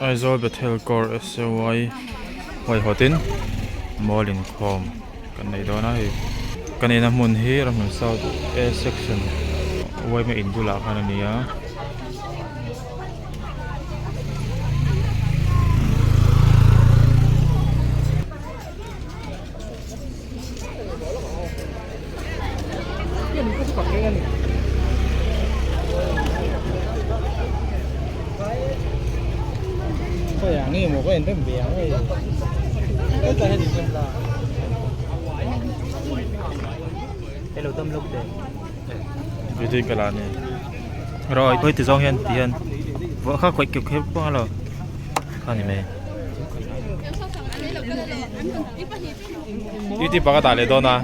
Aizawl Bethel Corps SAY huaihawtin mual inkhawm kan nei dawn a hei kan ina hmun hi Ramhlun South A section yma in bulah khan a ni a. Video ka la ni rồi tôi ti zawng hian ti hian vawh kha khawih keuh kher pawh a lo kha ni mai. Youtube ah ka dah leh dawn a.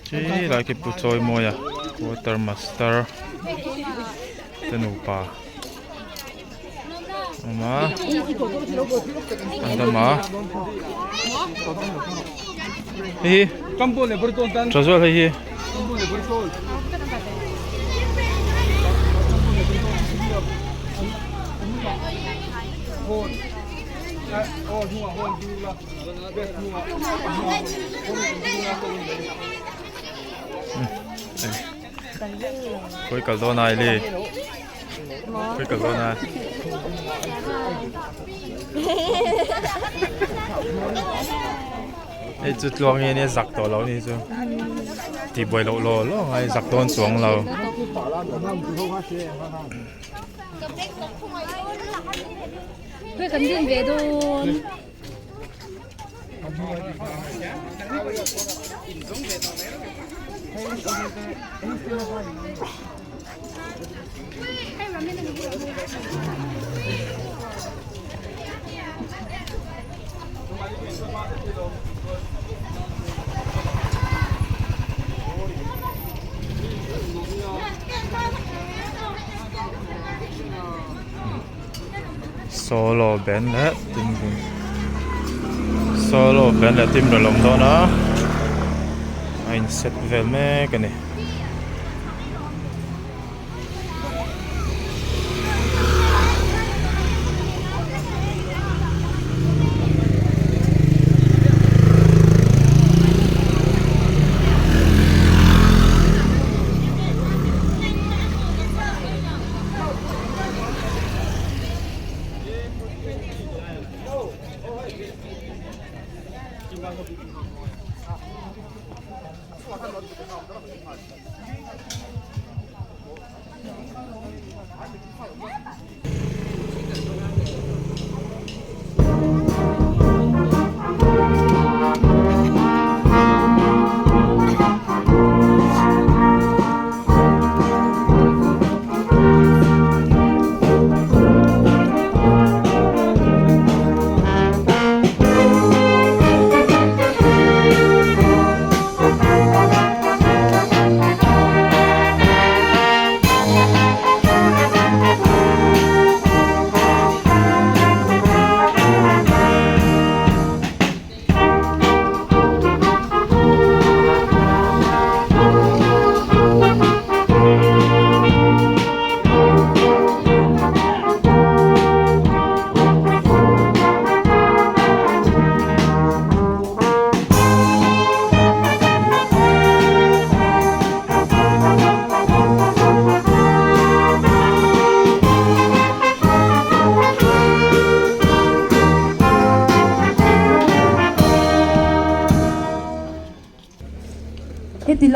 Chi lai khi pu chawi mawi a quarter master te nupa awm a an dam a hei hi tha zual hei hi. Khawi kal dawn a Eli khawi kal dawn a hei chu tluang hi ania zak tawh lo a ni chu tih buai loh law law a ngai zak dawn chuang lo. Kan din ve dawn. Solo band leh team solo band leh team rawn awm dawn a a in set vel mek a ni.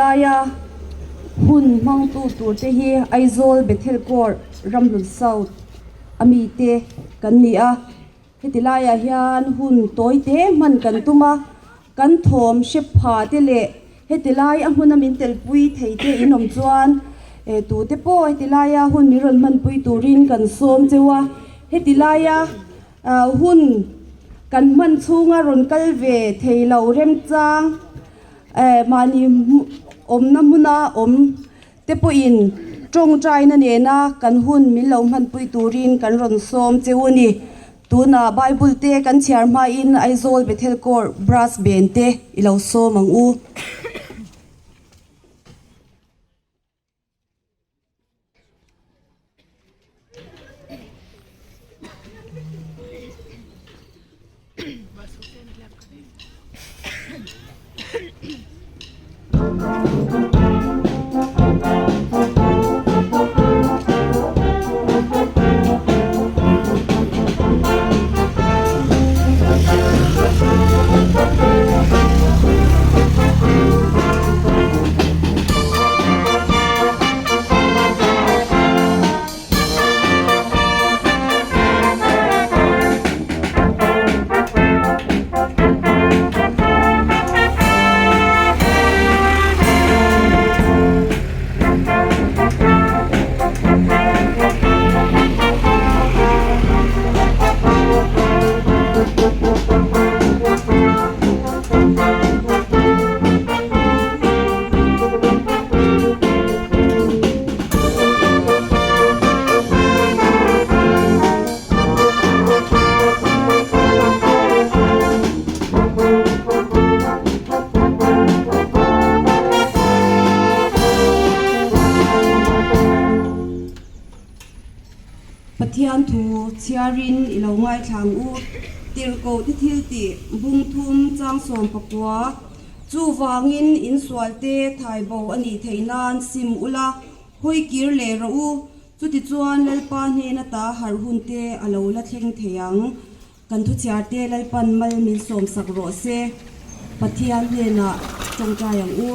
laia hun hmangtu tur te hi Aizawl Bethel Court Ramhlun South a mite kan ni a. Heti laiah hian hun tawi te hman kan tum a, kan thawm hre pha te leh heti lai a hmuna min telpui thei te in awm chuan tute pawh heti laia hun min rawn hmanpui turin kan sawm cheu a. Heti laia hun kan hman chhunga rawn kal ve thei lo remchang mahni awmna hmuna awm te pawhin tawngtaina nena kan hun min lo hmanpui turin kan rawn sawm che u a ni. Tunah Bible te kan chhiar hmain Aizawl Bethel Corps Brass Band te i lo sawm ang u. Pathian thu chhiarin i lo ngaithla ang u. Tirhkoh te thil tih bung thum chang sawm pakua chuvangin insualte thaibo a nih theih nan sim ula hawi kir leh rawh u. Chutichuan Lalpa hnena ta harh hun te a lo la thleng thei ang. Kan thuchhiar te Lalpan mal min sawm sak rawh se. Pathian hnenah tawngtai ang u.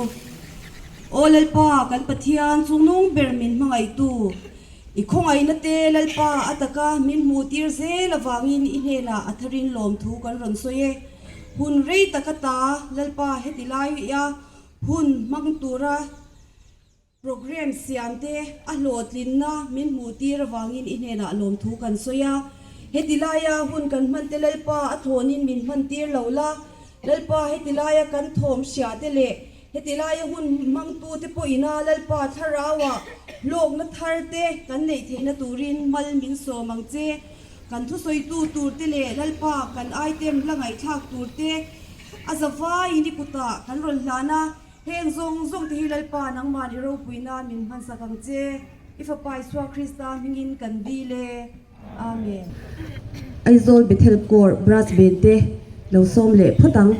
Aw Lalpa, kan Pathian chungnung ber min hmangaihtu, i khawngaihna te Lalpa a taka min hmuh tir zel avangin i hnenah a tharin lawmthu kan rawn sawi e. Hun rei taka ta Lalpa heti lai a hun hmang tura Programme siam te a hlawhtlinna min hmuh tir avangin i hnenah lawmthu kan sawi a. Heti laia hun kan hman te Lalpa a thlawnin min hman tir lo la, Lalpa heti laia kan thawm hria te leh heti laia hun hmangtu te pawhina Lalpa thlarauah hlawkna thar te kan neih theihna turin mal min sawm ang che. Kan thusawitu tur te leh Lalpa kan item la ngaihthlak tur te a zavaiin i kutah kan rawn hlan a. Heng zawng zawng te hi Lalpa nangmah i ropui nan min hmansak ang che, i Fapa Isua Krista hmingin kan dil e. Amen. Aizawl Bethel Corps Brass Band te lo sawm leh phawt ang.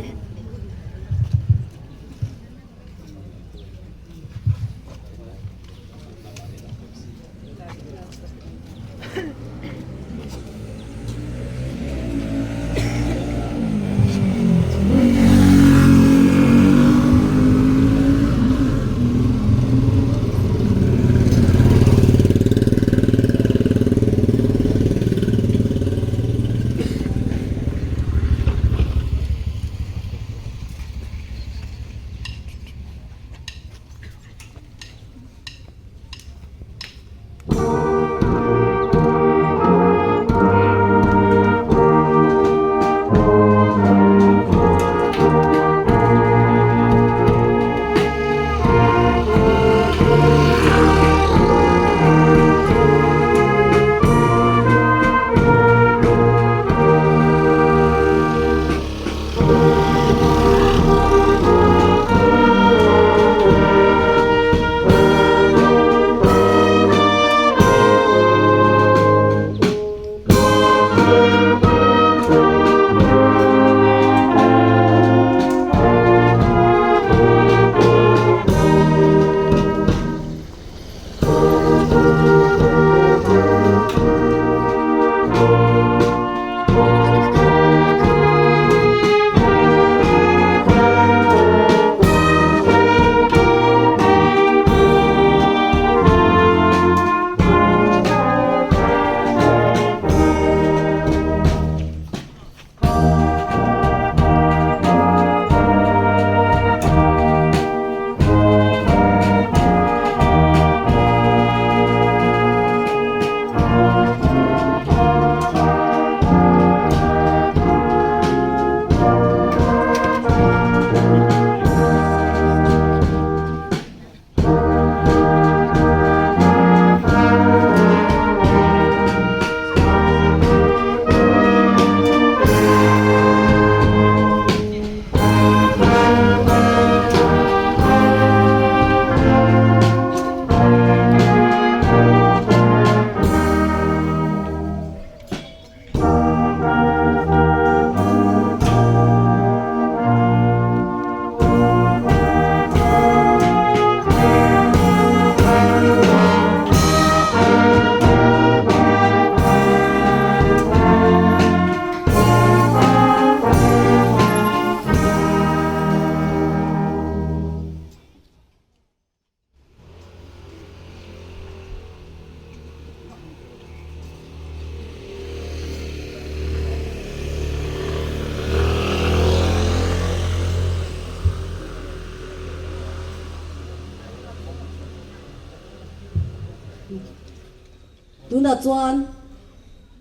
Tunah chuan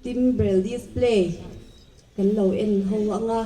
Timbrel display kan lo en ho ang a.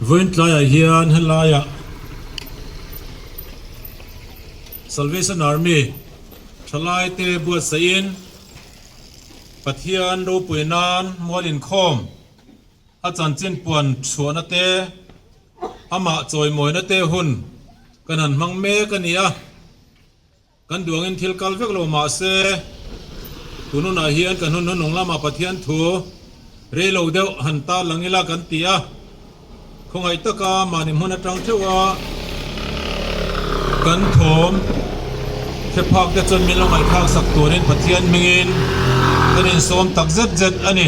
Vawiin tlaiah hian helaiah Salvation Army thalaite buatsaihin Pathian ropui nan mual inkhawm a chanchin puan chhuahna te, amah chawimawina te hun kan han hmang mek a ni a. Kan duangin thil kal vek lo mah se, tun hunah hian kan hun hnunung lamah Pathian thu rei lo deuh han tar lang ila kan ti a. Khawngaih taka mahni hmun atang theuh a kan thawm hre phak te chuan min lo ngaihthlak sak turin Pathian hmingin kan insawm tak zet zet a ni.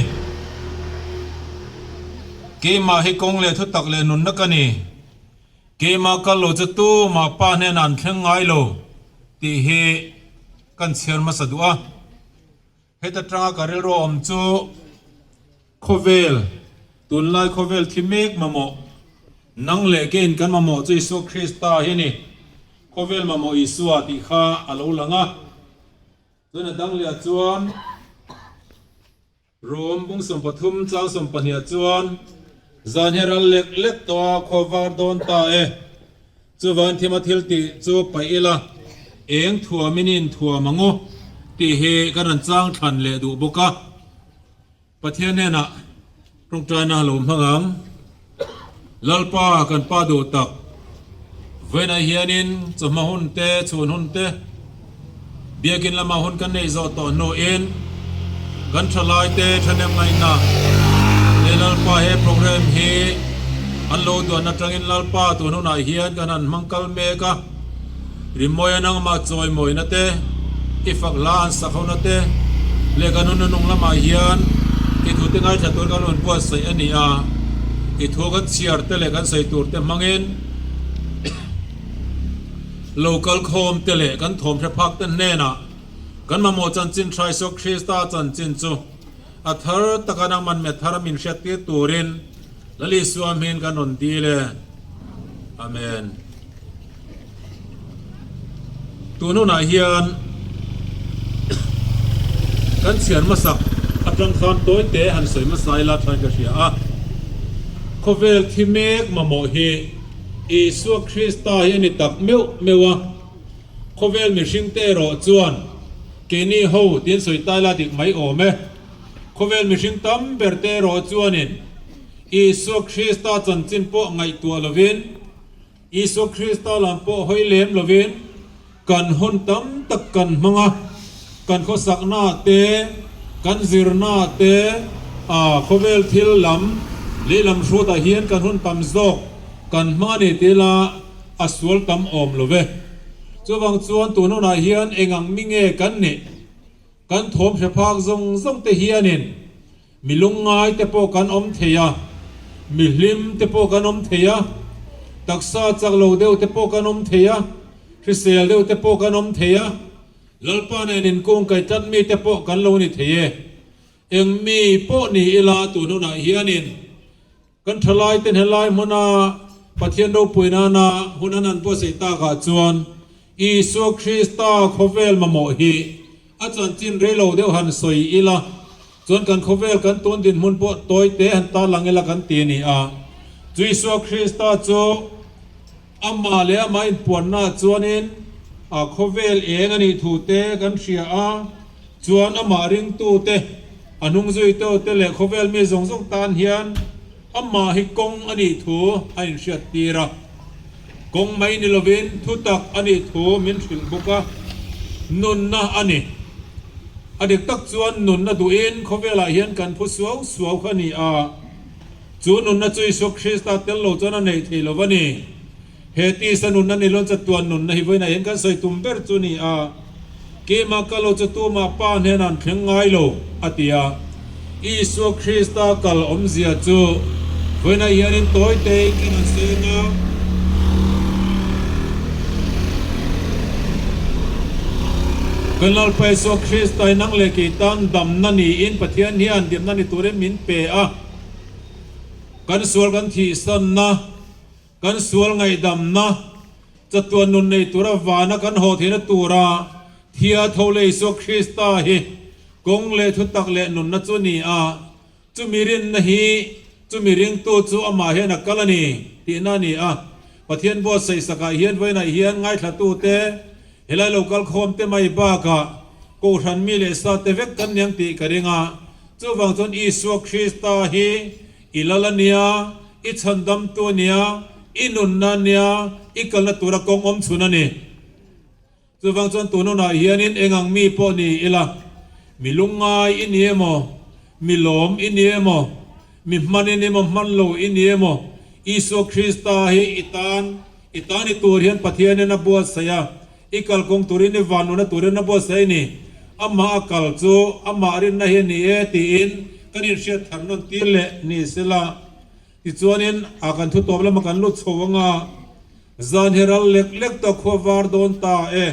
Keimah hi kawng leh thutak leh nunna ka ni. Keimah kal lo chu tumah pa hnenah an thleng ngai lo tih hi kan chhiar hmasa duh a. Heta tanga ka rilru a awm chu khawvel, tunlai khawvel thi mek mamawh, nang leh kein kan mamawh chu Isua Krista hi a ni. Khawvel mamawh Isua tih kha a lo lang a. Chuan a dang leh ah chuan Rom bung 30 chang 20 ah chuan zan hi ral lek lek tawh a, khua var dawn ta e. Chuvan thima thil tih chu paih ila, eng thuam in in thuam ang u tih hi kan rawn chang thlan leh duh bawk a. Pathian hnenah tawngtaina lo hmang ang. Lalpa kan pa duh tak, vawiinah hianin chawhma hun te, chhun hun te, biakin lamah hun kan neih zawh tawh hnuin kan thalaite thahnem ngaihna leh Lalpa he program hi an lo duan atangin Lalpa tun hunah hian kan han hmang kal mek a. Rimawia nangmah chawimawina te, i fak hla an sak hona te leh kan hun nunung lamah hian i thu te ngaithla tur kan rawn buatsaih a ni a, i thu kan chhiar te leh kan sawi tur te hmangin local khawm te leh kan thawm hre phak te hnenah kan mamawh chanchin Hrai Isua Krista chanchin chu a thar taka nangman me thar min hriattir turin Lal Isua hmingin kan rawn dil e. Amen. Tun hunah hian kan chhiar hmasak atang khan tawi te han sawi hmasa ila thain ka hria a. Khawvel thi mek mamawh hi Isua Krista hi a ni tak meuh meuh a. Khawvel mihring te erawh chuan keini ho tiin sawi ta ila dik mai awm e. Khawvel mihring tam ber te erawh chuanin Isua Krista chanchin pawh ngaihtuah lovin, Isua Krista lam pawh hawi lem lovin kan hun tam tak kan hmang a, kan khawsaknaah te, kan zirnaah te, a khawvel thil lam lehlam hrutah hian kan hun tam zawk kan hmang a ni tih la a sual tam awm lo ve. Chuvang chuan tun hunah hian eng ang mi nge kan nih? Kan thawm hre phak zawng zawng te hianin Mi lungngai te pawh kan awm thei a, mi hlim te pawh kan awm thei a. Taksa chak lo deuh te pawh kan awm thei a, hrisel deuh te pawh kan awm thei a, Lalpa nen inkungkaih tlat mi te pawh kan lo ni thei e. Eng mi pawh ni ila tun hunah hianin kan thalai ten helai hmuna Pathian ropui nana hun an han buatsaih takah chuan Isua Krista khawvel mamawh hi a chanchin rei lo deuh han sawi ila chuan kan khawvel kan tun dinhmun pawh tawi te han tarlang ila kan ti a ni a. Chu Isua Krista chu Amah leh amah inpuannaah chuanin a khawvel eng a nih thu te kan hria a, chuan amah ringtute, a hnungzuitute leh khawvel mi zawng zawng tan hian amah hi kawng a nih thu a inhriattir a. Kawng mai ni lovin thutak a nih thu min hrilh bawk a, nunna a ni. A dik tak chuan nunna duhin khawvelah hian kan phu suau suau kha a ni a. Chu nunna chu Isua Krista tel lo chuan a neih thei lo va ni. He tisa nunna ni lawn chatuan nunna hi vawiinah hian kan sawi tum ber chu ni a, Keimah ka lo chu tumah Pa hnenah an thleng ngai lo, a ti a. Isua Krista kal awmzia chu vawiinah hianin tawi tein kan han sawi ang a. Kan Lalpa Isua Krista hi nang leh kei tan damna niin Pathian hian dimna ni turin min pe a. Kan sual kan thihsanna, kan sual ngaihdamna, chatuan nun nei tura vana kan haw theihna tura thia tho leh Isua Krista hi kawng leh thutak leh nunna chu a ni a, chumi rinna hi chumi ringtu chu amah hian a kal a ni tihna a ni a. Pathian buatsaihsakah hian vawiinah hian ngaithlatute helai lo kal khawmte mai bakah Kohhran mi leh sate vek kan niang tih ka ring a. Chuvang chuan Isua Krista hi i lal a nia, i chhandamtu a nia, i nunna a nia, i kalna tura kawng awm chhun a ni. Chuvang chuan tun hunah hianin eng ang mi pawh ni ila, mi lungngai i ni emaw, mi lawm i ni emaw, mi hman i ni emaw, hman lo i ni emaw, Isua Krista hi i tan, i tan i tur hian Pathianin a buatsaih a, I kal kawng turin i van nuna turin a buatsaih ni. Amah a kal chu amah rinna hi a ni e tiin kan inhriat thar nawn tir leh ni sela. Tichuanin a kan thu tawp lama kan lut chho anga zan hi ral lek lek tawh khua var dawn ta e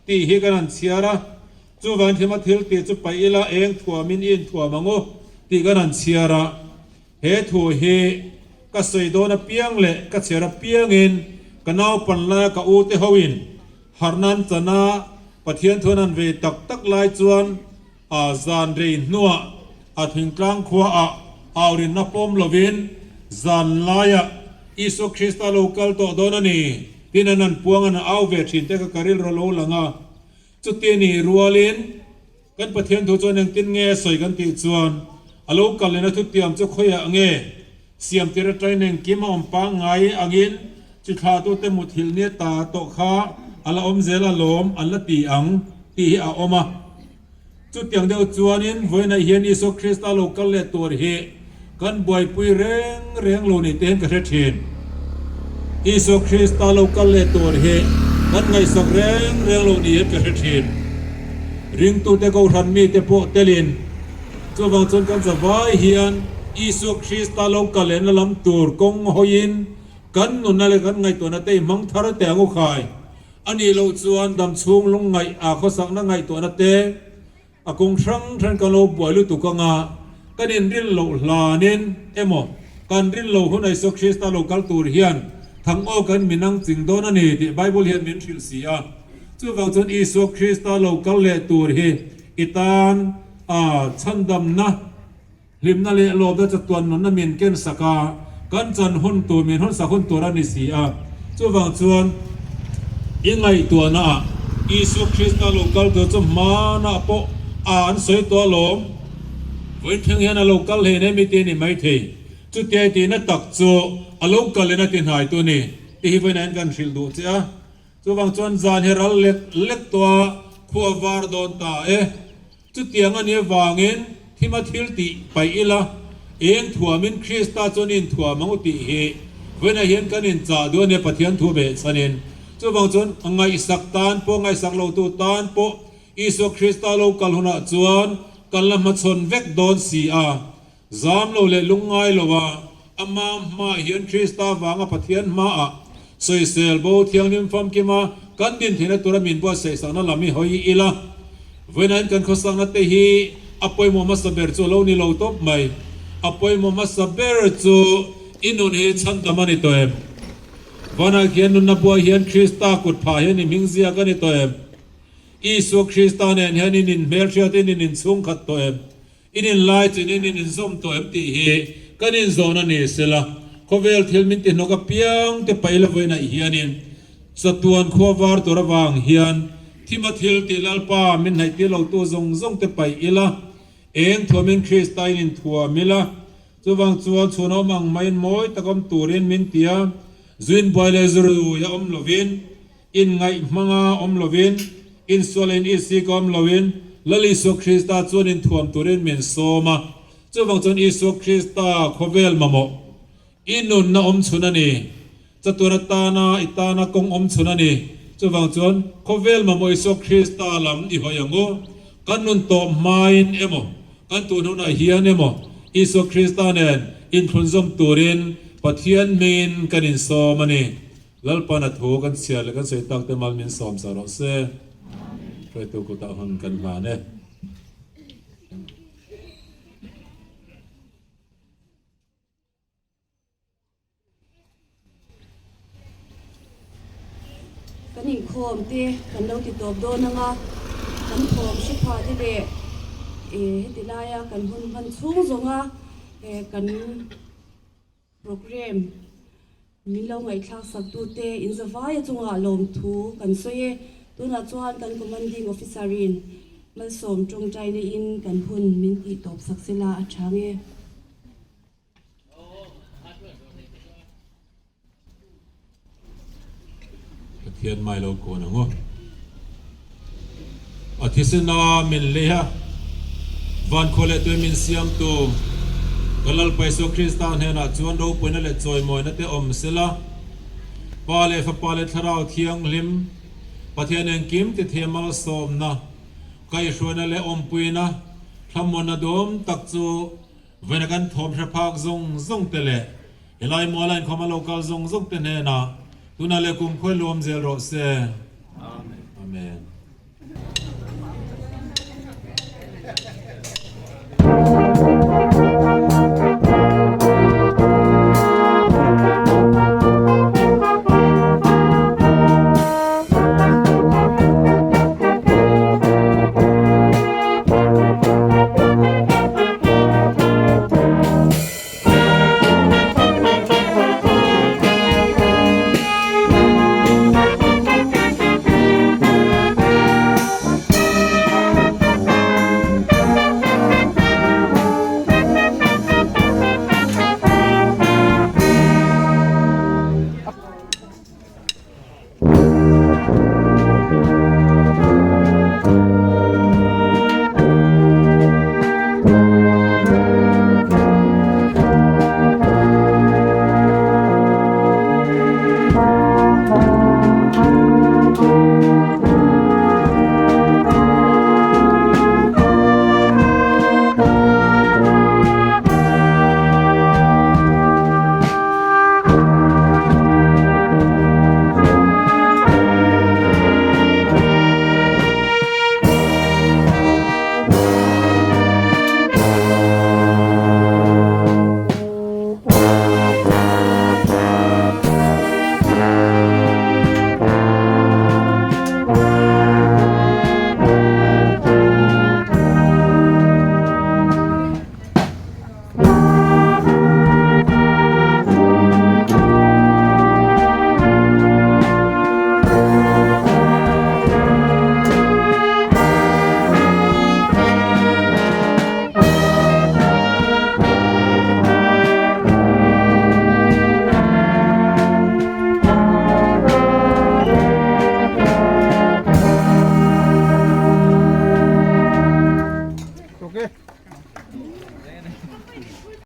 tih hi kan han chhiar a. Chuvangin thlima thil tih chu paih ila eng thuamin i inthuam ang u tih kan han chhiar a. He thu hi ka sawi dawn apiang leh ka chhiar apiangin ka naupan laia ka ute hoin harhna an chan a, Pathian thuan an vei tak tak lai chuan a zan rei hnuah a thingtlang khuaah aurinna pawm lovin zan laiah Isua Krista lo kal tawh dawn a ni tiin an an puang an au ve thin te kha ka rilru lo lang a. Chuti a nih rualin Kan Pathian thu chuan engtin nge a sawi kan tih chuan a lo kal lehna thutiam chu khawiah nge siam tir atangin engkim a awm pangngai angin chi thlahtute muthilh nia ta tawh kha a la awm zel alawm an la ti ang tih hi a awm a. Chutiang deuh chuanin vawiinah hian Isua Krista lo kal leh tur hi kan buaipui reng reng lo ni te hian ka hre thin. Isua Krista lo kal leh tur hi kan ngaihsak reng reng lo ni hian ka hre thin. Ringtute Kohhran mite pawh telin chuvang chuan kan zavai hian Isua Krista lo kal lehna lam tur kawng hawiin kan nunna leh kan ngaihtuahna te i hmang thar teh ang u khai. A nih loh chuan damchhung lungngaih a khawsakna ngaihtuahna te A kawng hrang hrang kan lo buai lutuk anga kan inrin loh hlanin emaw kan rin lo hun Isua Krista lo kal tur hian thang aw kan minang ching dawn a ni tih Bible hian min hrilh si a. Chuvang chuan Isua Krista lo kal leh tur hi i tan a chhandamna, hlimna leh lawmna chatuan nunna min ken sak a, kan chan hun tur min hawn sak hun tur a ni si a. Chuvang chuan i ngaihtuahna ah Isua Krista lo kal tur chu hmanah pawh a an sawi tawh alawm. Vawiin thleng hian a lo kal hlein em i ti a ni maithei. Chutia i tihna tak chu a lo kal in a ti hnai tu ni tih hi vawiinah hian kan hrilh duh che a. Chuvang chuan zan hi ral lek lek tawh a, khua var dawn ta e. Chutiang a nih avangin thima thil tih paih ila, eng thuamin Krista chuan inthuam ang u tih hi vawiinah hian kan inchah duh a nia Pathian thu behchhanin. Chuvang chuan ngaihsak tan pawh, ngaihsak lotu tan pawh Isua Krista lo kal hunah chuan kan la hmachhawn vek dawn si a. Zam lo leh lungngai lo a, ama hmaah hian Krista vanga Pathian hmaah. Sawisel bo thianghlim famkima kan din theihna tura min buatsaih sakna lam hi hawi ila. Vawiinain kan khawsakna te hi a pawimawh hmasa ber chu a lo ni lo tawp mai. A pawimawh hmasa ber chu i nun hi chhandam a ni tawh em? Vanah khian nunna buai hian Krista kut phah hian i hming ziak a ni tawh em? Isua Krista nen hian in inhmelhriatin in inchhungkhat tawh em? In inlai chin in in inzawm tawh em tih hi kan inzawn a ni sela, khawvel thil min tihnawk apiang te paih la vawiinah hianin chatuan khua var tur avang hian thima thil tih Lalpa min hnaih tir lotu zawng zawng te paih ila, eng thuamin Krista in inthuam ila, chuvang chuan chhun awm ang maiin mawi tak awm turin min ti a, zuin buai leh zurui a awm lovin. Inngaih hmanga awm lovin, insual in isik awm loin Lal Isua Krista chuan inthuam turin min sawm a. Chuvang chuan Isua Krista khawvel mamawh i nunna awm chhun a ni. Chatuan atana i tana kawng awm chhun a ni. Chuvang chuan khawvel mamawh Isua Krista lam i hawi ang u. Kan nun tawp hmain emaw, kan tun hunah hian emaw Isua Krista nen inthlunzawm turin Pathian hmingin kan insawm a ni. Lalpan a thu kan chhiar leh kan sawi tak te mal min sawm sa rawh se. Hruaitu kutah hun kan hlan e. Kan inkhawm te kan lo ti tawp dawn ang a, kan thawm hre pha te leh heti laia kan hun hman chhung zawnga kan Programme min lo ngaihthlak sak tute in zavaia chungah lawmthu kan sawi e. Tunah chuan kan Commanding Officer in malsawm tawngtaina in kan hun min tih tawp sak sela a tha nge. Pathian mai lo kawn ang aw. A thisen a min lei a, van khaw leh tui min siamtu ka Lalpa Isua Krista hnenah chuan ropuina leh chawimawina te awm sela, Pa leh Fapa leh Thlarau Thianghlim, Pathian engkim ti thei malsawmna, kaihhruaina leh awmpuina, thlamuanna duhawm tak chu Vawiina kan thawm hre phak zawng zawng te leh helai muala inkhawm a lo kal zawng zawng te hnenah tunah leh kumkhuai luam zel rawh se. Amen.